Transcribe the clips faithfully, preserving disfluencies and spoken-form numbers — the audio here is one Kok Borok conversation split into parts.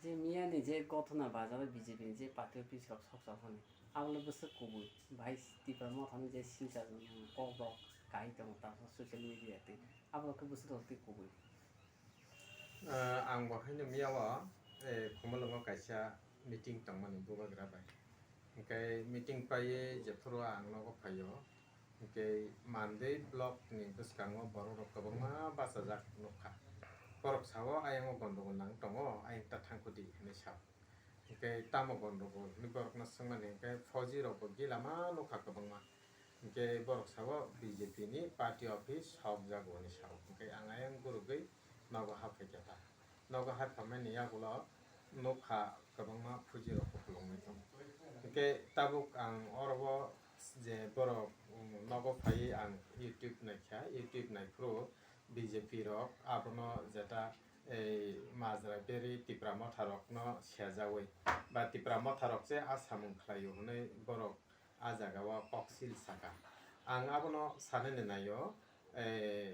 Je miya ni je gothona bajao B J P ni je party office rok soksa phani, abole bwswk kubui, bahai Tipra Motha ni je silchar ni kokborok kai tongo, ta social media tei abo khe bwswk rok tei kubui. Ah, ang bo haino miya o, eh, Khumulwngo kaisa meeting tongmani bubagra bai. Hingke meeting paiye jephuru ang nogo phaio, hingke Mandwi block ni bwskango borok rok kwbangma bachajak nukha. Borok sao ayang o gondogol nang tongo, ayang ta thangkudi hinwi sao. Hingke tamo gondogol hinwi borokno swngmani hingke fauji rokbo gila ma nukha kwbangma. Hingke borok sao B J P ni party office sokjago hinwi sao. Hingke ang ayang gurugwi nogo haphaikha ta. Nogo haphaimani yagulo nukha kwbangma fauji rok kupulungwi tongo. Hingke tabuk ang oro o je borok, um, nogo phaiwi ang YouTube naikha, YouTube naiphuru B J P rok abono jeta ei majra beri Tipra Motha rokno sejaui ba Tipra Motha rok se a samung khlaio hwnwi borok a jaga o koksil saka. Ang abono sanani naio, eh,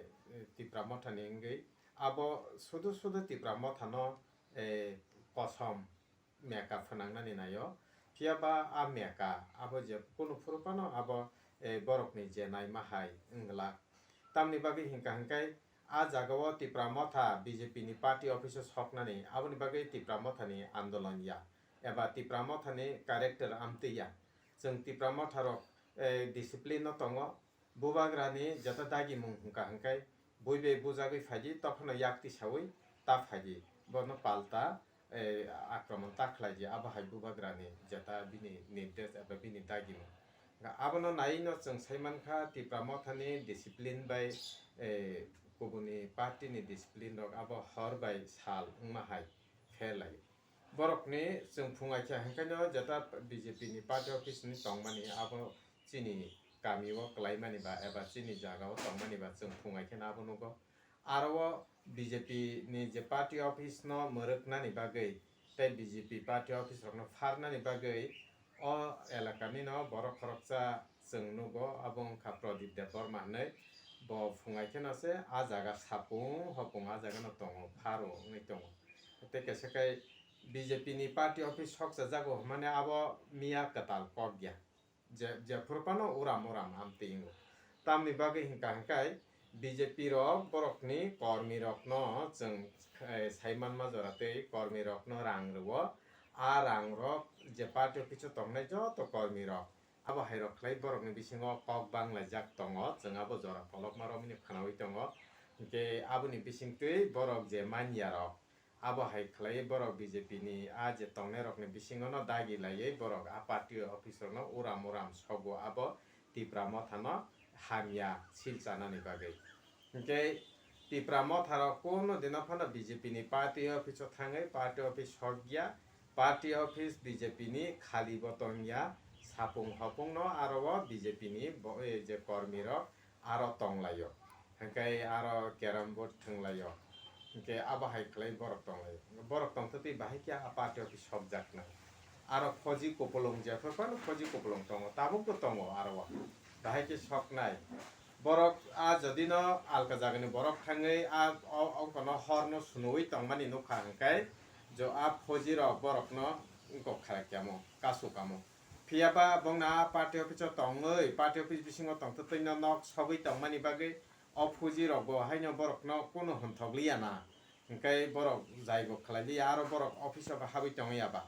Tipra Motha ni wngwi abo sudu sudu Tipra Motha no, eh, kosom meka phwnangnani naio. Phiya ba a meka abo je kunu phuru phano abo, eh, borokni je naima hai wng glak. Tamni bagwi hingka hingkai a jaga o Tipra Motha B J P ni party office o soknani, aboni bagwi Tipra Motha ni andolon ya, eba Tipra Motha ni character amtwi ya. Chwng Tipra Motha rok, eh, discipline no tongo, bubagra ni jeta dagimung hingka hingkai bui bai bujagwi phaidi, tophano yak tisaui ta phaidi, bono palta, eh, akromon ta khlaidi, abo hai bubagra ni jeta bini nirdesh eba bini dagimung. Abono naiwi no chwng sai mankha Tipra Motha ni discipline bai, eh, kubuni party ni discipline rok abo hor bai sal wngma hai pher lai. Borokni chwng phungai khe hingkhaino jeta B J P ni party office ni tongmani abo chini kami o kwlaimani ba eba chini jaga o tongmani ba chwng phungai kheno abo nugo. Aro o B J P ni je party office no mwrwknani bagwi tei B J P party office rokno pharnani bagwi o elaka ni no borok khoroksa chwng nugo, abo wngkha Pradip Debbarma hinwi. Bo phungai kheno se a jaga sapung hopung a jaga no tongo, pharo wngwi tongo. Tei kaisa kai B J P ni party office sokchajago hwnmani abo miya kwtal kok ya. Je, jephuru phano uram uram amtwi wngo. Tamni bagwi hingka hingkai B J P rok borokni kormi rokno chwng, eh, sai manma jora tei kormi rokno rang rwo. A rang rok je party office o tongnai joto kormi rok abo hai rok khlai borokni bisingo kok banglaijak tongo, chwng abo jora kolokma romwini khwnaui tongo. Hinkhe aboni bisingtwi borok je manya rok, abo hai khlai borok B J P ni a je tongnai rokni bisingo no dagi laiwi borok a party office rokno uram uram sogo abo Tipra Motha no hamya sil chanani bagwi. Hinkhe Tipra Motha rok kuno dino phano B J P ni party office o thangwi party office sokya, party office B J P ni khali bo tongya, sapung hopung no aro o B J P ni bo, eh, je kormi rok aro tonglaio. Hingke aro carrom board thwnglaio. Hingke abo hai khlai borok tonglaio. Borok tongtwtwi bahai khe a party o khe sokjaknai. Aro khoji kupulung jephru phano khoji kupulung tongo, tabukbo tongo aro o. Bahai khe soknai. Borok a jodi no alka jagani borok thangwi a o, o kono hor no sunuwi tongmani nukha hingke jo a khoji rok borok no wngkok kharai kamo, kasu kamo. Phiya ba bongni a party office o tongwi, party office bisingo tongtwtwino nok sogwi tongmani bagwi o phuji rokbo haino borokno kunu honthok liya na. Hinkhe borok jaibo khlai liya, aro borok office o bo habwi tongwi ya ba.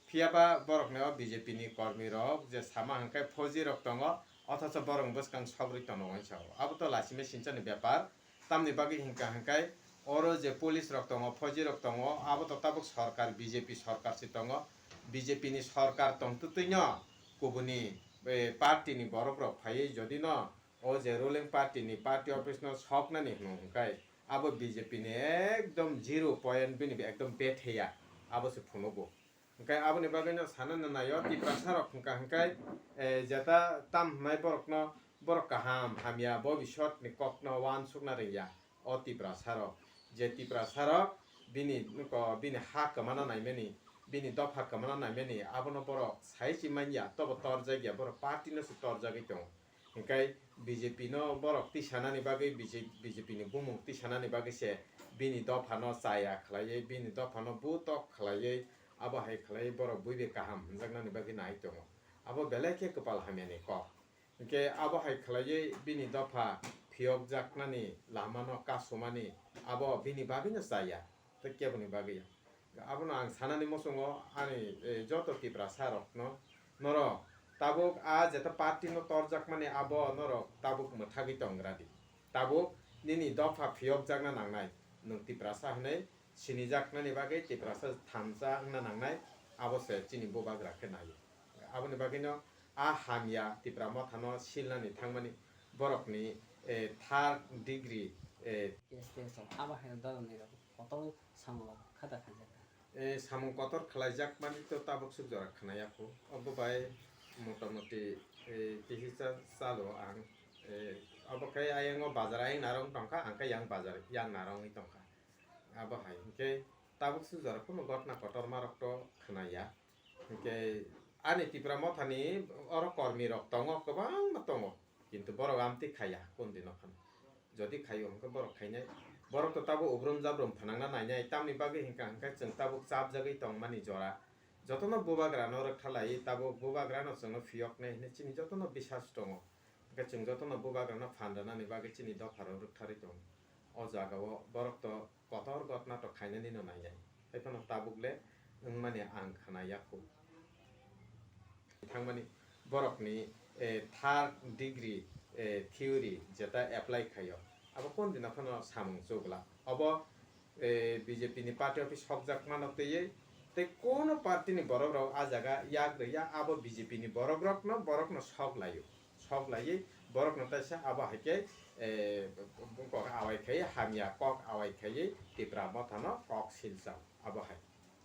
Phiya ba borokni o B J P ni kormi rok je sama hinkhe phuji rok tongo, othocho borokni bwskang sogwi tongo hinwi sao. Abo to lachimai sinchani bepar. Tamni bagwi hingka hingkai oro je police rok tongo, phoji rok tongo, abo to tabuk sorkar B J P sorkar se tongo. B J P ni sorkar tongtwtwino kubuni, eh, party ni borok rok phaiwi jodi no o je ruling party ni party office no soknani hwnwi hingkai abo B J P ni ekdom zero point bini ekdom betheya abo se phunugo. Hingke aboni bagwino sana nanaio, Tiprasa rok hingka hingke, eh, jeta tam hwnai borokno, borok kaham hamya bobisot ni kokno uansukna rwngya. O Tiprasa rok, je Tiprasa rok bini nuko, bini ha kwmana naimani, bini dopha kwmana naimani, abono borok sai se manya, tobo torjakya, borok party no se torjagwi tongo. Hingke B J P no borok tisanani bagwi, B J, B J P ni bumung tisanani bagwi se Bini dophano chaya khlaiwi, bini dophano butok khlaiwi, abo hai khlaiwi borok buibai kaham hwnjaknani bagwi nai tongo. Abo belai khe kwpal hamyani kok. Hinkhe abo hai khlaiwi bini dopha phiyokjaknani lamano kasumani abo bini bagwino chaya, tei keboni bagwi ya. Abono ang sanani muchungo ani, eh, joto Tiprasa rokno, norok tabuk a jeta party no torjakmani abo norok tabuk mwthagwi tongra di. Tabuk nini dopha phiyokjakna nangnai, nwng Tiprasa hwnwi sinijaknani bagwi Tiprasa thansa wngna nangnai, abo se chini bubagra khe naio. Aboni bagwino a hamya Tipra Mothano silnani thangmani borokni, eh, third degree, eh, Yes, yes, sir. Abo hai dolni rok kotor samung khata khaijak. Eh, samung kotor khlaijak mani to tabuk suk jora khwnaya khu. Obo bai motamoti, eh, kisi cha-, chalo ang. Eh, obo khe ayang o bazar ayang narong tongkha, ang khe yang bazar yang narong tongkha. Abo hai hinkhe tabuk suk jora kunu gotna kotorma rok to khwnaya. Hinkhe ani Tipra Mothani oro kormi rok tongo, kwbangma tongo, kintu borok amtwi khaiya kundino phano. Jodi khaio hinkhe borok khainai, borok to tabuk ubrum jabrum phanangna nainai, tamni bagwi hinkha hinkhe chwng tabuk chapjagwi tongmani jora. Jotono bubagrano rwkthalai, tabuk bubagrano chwngno phiyoknai hinwi chini jotono bisas tongo. Hinkhe chwng jotono bubagrano phan rwnani bagwi chini dopharo rwktharwi tongo. O jagao borok to kotor gotna to khainani no nainai. Haiphano tabuk le wngmani ang khwnaya khu. Thangmani borokni, eh, third degree, eh, theory jeta apply khaio. Abo kondina phano samung chugla. Obo, eh, B J P ni party office sokjak mano twiwi tei kono party ni borok rok a jaga yak rwya, abo B J P ni borok rokno, borokno sok laio. Sok laiwi borokno taisa abo hai khe, eh, kok awai khai hamya kok awai khai Tipra Mothano kok silchao abo hai.